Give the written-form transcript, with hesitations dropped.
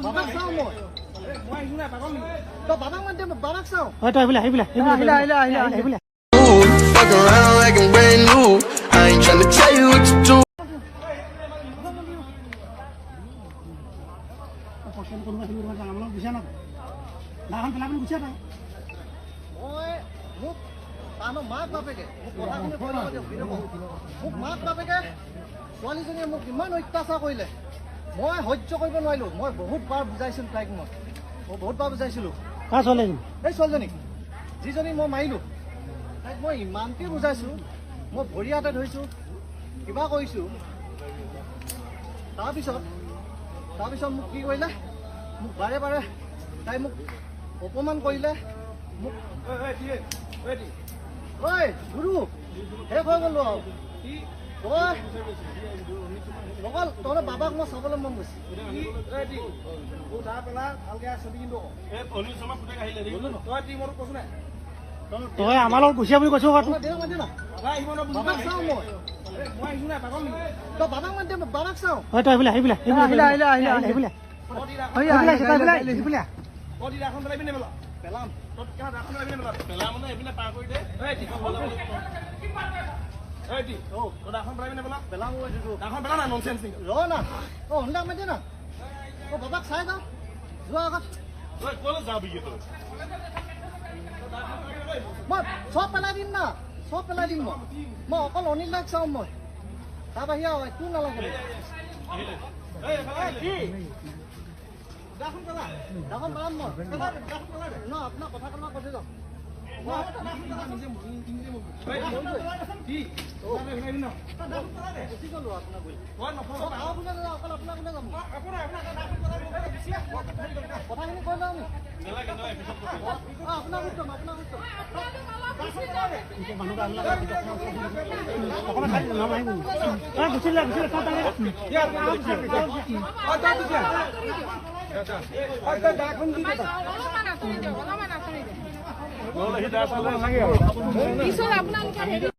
বাবাক চাওঁ মই। তই বাবাক মাতি দে, বাবাক চাওঁ। হয়, তই আহিবি, আহিবি, আহিবি। আহিলে, আহিলে, আহিলে, আহিবি। Fuck around like I'm brand new. I ain't tryna tell you what to do. কোনোবা আমাৰ গুচিয়া নাই, দাখন পেলাই পিনি গুচিয়া নাই। মই মোক তাহাঁতৰ মাক বাপেকে, মোক কথাখিনি কৈ ল'ব দিয়ক, ভিডিঅ' কওঁ। মোক মাক বাপেকে, ছোৱালীজনীয়ে মোক ইমান অত্যাচাৰ কৰিলে, মই সহ্য কৰিব নোৱাৰিলোঁ। মই বহুত বাৰ বুজাইছিলোঁ তাইক, মই বহুত বাৰ বুজাইছিলোঁ। কাৰ ছোৱালীজনী? এই ছোৱালীজনীক, যিজনীক মই মাৰিলোঁ, তাইক মই ইমানকৈ বুজাইছোঁ, মই ভৰি হাতে ধৰিছোঁ, কিবা কৰিছোঁ। তাৰপিছত মোক কি কৰিলে? মোক বাৰে বাৰে তাই মোক অপমান কৰিলে মোক। ঐ গুৰু, শেষ হৈ গ'লো আৰু। তই অকল তহঁতৰ বাবাক মই চাবলৈ মন গৈছে। তই আমাৰ লগত গুচিয়া বুলি কৈছো। তহঁতৰ দেউতাক মাতি না, বাবাক চাওঁ মই। তই বাবাক মাতি দে, বাবাক চাওঁ। হয়, তই আহিবি, আহিবি, আহিবি। আহিলে, আহিলে, আহিলে, আহিবি। আহিলে, আহিবি, আহিলে। আহিবি। পেলাম। পেলাম ঐ দুদু। ৰ না, অ হন্দাক মাতি না, অ বাবাক চাই যাওঁ যোৱা আগত। মই চব পেলাই দিম না, চব পেলাই দিম মই। মই অকল অনিল দাক চাওঁ মই, তাৰ বাহিৰে আৰু একো নালাগে মোক। দাখন পেলাম মই ন, আপোনাৰ কথা কম কৈ থৈ যাওঁ। গুচি গ'লো আপোনাৰ বুলি। আৰু কোনে নাযাওঁ, অকল আপোনাৰ কোনে যাম। কথাখিনি কৈ লওঁ নি? অ, আপোনাক উত্তম, আপোনাক উত্তম। অকণমান খাই নাম আহিব। গুচি যা, গুচি যা। অলপমান আঁতৰি দিয়ক, অলপমান আঁতৰি দিয়ক। পিছত আপোনালোকে হেৰি